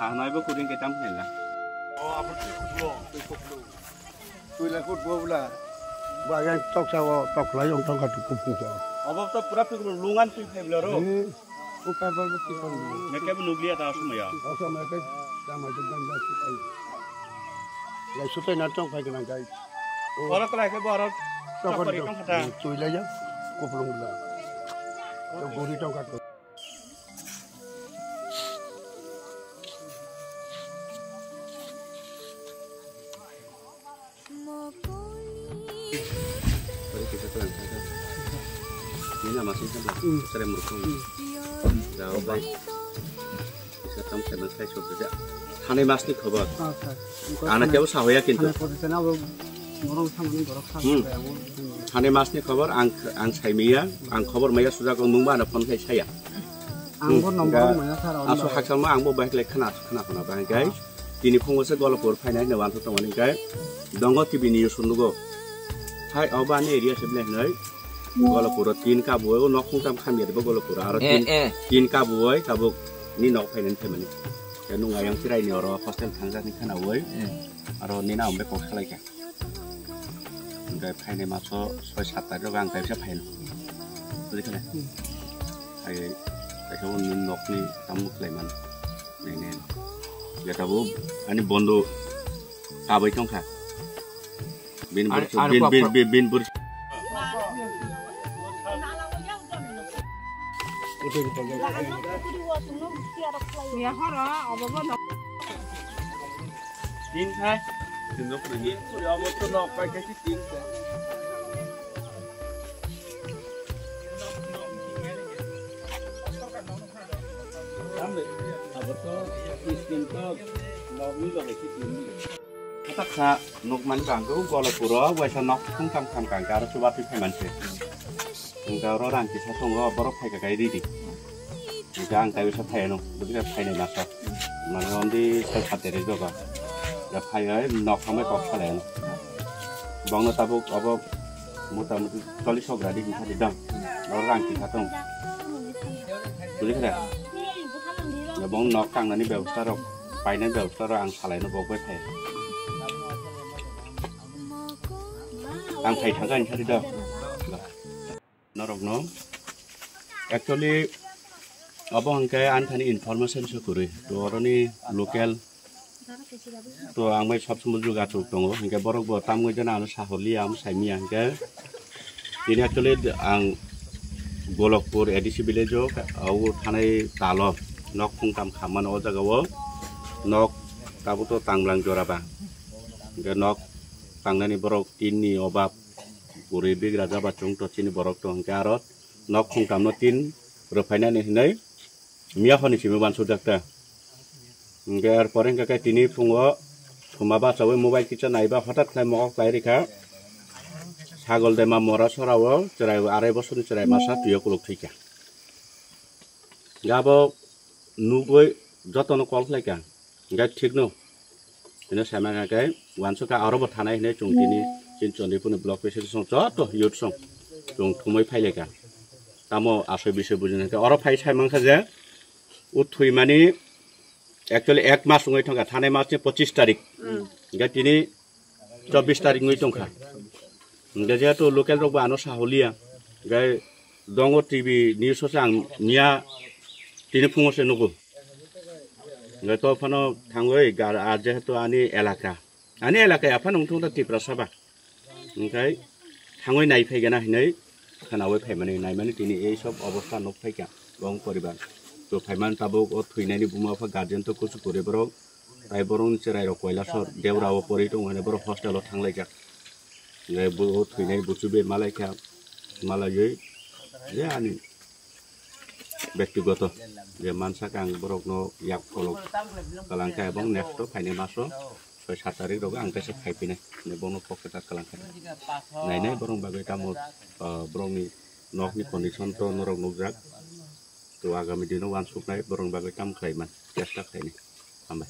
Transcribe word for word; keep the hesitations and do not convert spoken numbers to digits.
Kaham bai bo kuring khe tam khe na. O, abo twi kublo, twi kublo. Twi lai kublo bwla. Bo yang tok sa o, tok lai ong tong ka tu kublo sa. Abo to pura twi kublo, lungan twi phai bwla ro. Eh, o kar bar bo twi kublo. Neke bo nukliya ta asumaya. Asumaya ke tama je dan da twi phai. Lai sutai na tong phai gwnang kai. Oro kwlai khe bo oro chokori tong kha ta. Twi lai ya, kublo bwla. To guri tong ka. Ore kisa to ang kha. Nina masih kan. Hmm. Sere murkung. Hmm. Jao bai. Kisa tam khe nang khai sok ja. Thani masni khobor. Acha. Ana kebo sahoya kintu. Thani position abo borok samani borok sa. Hmm. Thani masni khobor ang, ang saimiya, ang khobor maya sujak nungba ana phone khai saya. Ang bo number maya sar. Aso hakchangma ang bo bahai le khana, khana, khana bahai kai. Tini phungo se Golopur phainai hwnwi uansuk tongmani hwnkhe Dongo T V ni news o nugo. Hai, obo ani area se bini hinwi Golopuro tin kabui, o nok khungtam khamya ribo Golopuro, aro tin, eh, tin kabui tabuk ni nok phainani phaimani. Tei nwng ayang chirai ni oro hostel thangjakni khanaui, eh, aro nini ambai kok salaikha. Hwnkhe phainai maso soi sat tarikh o ang kaisa phaino. Bujikha ne? Hmm. Hai, kaisa o nini nokni tamo khlai mano. Nai, nai. Jeta bo ani bondo kabai tongkha. Bin bur, ar, ar bin, bin, bin, bin bur. Tin khai. Tin nok ni. Tin kuri abo to nok pai khe tin khai. Abo to skin to nok ni loge se tin. Kha nukmani bangkhe o Golopuro waisa nok khungtam kham kangkhe aro chubatwi phaimanse. Hwnkhe oro rang kisa tongo, borok phaikha khe ridi. Hwnkhe ang taiwisa phaiano, bwdikhe phainai masa. Mane ondi soi sat tarikh doga. Da phaiwi nok hambai kok salaino. Bongno tabuk obo mota moti chollish hogra di hwnkha di dam. Oro rang kisa tong. Bwdikhe da. Da bong nok tangnani bebosta rok, painani bebosta rok ang salaino bok bai phai. Ang phai thangkha hwnkha di dam. Norokno actually abo hwnkhe ani thani information se kwrwi. To oroni local to ang bai sob somoi jogajog tongo, hwnkhe borok bo tamgwi jana ano sahorliya, amo saimiya hwnkhe. Tini actually ang Golokpur A D C village o, o thanai talo nok khungtam khammani o jaga o nok tabuk to tanglang jora ba. Hwnkhe nok tangnani borok tin ni obab. Bwrwi bigra jaba chwng to chini borok to hwnkhe aro nok khungtamno tin rwphainani hwnwi miya hwnwi simi uansukjak ta. Hwnkhe er pore hwnkhe khe tini phungo thuma bachaui mobile kisa naiba hothat khlai mokol khlai rikha. Sagol dema mora sorao chwrai arai bosorni chwrai masa twiyo kuluk thwikha. Hwnkhe abo nugwi jotono call khlaikha. Hwnkhe thikno. Hino saimang khe uansukha aro bo thanai hinwi chwng tini chini Chandipurni block president song joto youth song chwng thumwi phailaikha. Tamo asoi bisoi bujina khe oro phai saimang kha je o thwimani actually ek mas wngwi thangkha, thanai masni pochis tarik. Hmm. Hwnkhe tini chobbish tarik wngwi tongkha. Hwnkhe jehetu local rok bo ano saholiya, hwnkhe Dongo T V news o se ang miya tini phungo se nugo. Hwnkhe to phano thangwi gar, ah, jehetu ani elaka, ani elaka ya phano wngthung ta Tiprasa ba. Hwnkhe thangwi nai phaigana hinwi khwnawi phaimani, naimani tini ei sob obostha nuk phaikha bong poribar. To phaimani tabuk o thwinani buma bupha guardian to kuchuk kwrwi borok. Tai borokni chwrairok Kailasor Deura o porwi tongo hwnwi borok hostel o thanglaijak. Hwnkhe bo o thwinai buchubwi malaikha, malaiwi je ani bektigoto je mansak ang borokno yak kolok kwlangkha ebong next o phainai maso soi sat tarik rogo ang kaisa phaiphinai hwnwi bono kok kwchak kwlangkha. Nainai borokni bagwi tamo, ah, borokni nokni condition to norok nukjak. To agami dino uansuknai borokni bagwi tamo khlaiman chesta khlainai. Hambai.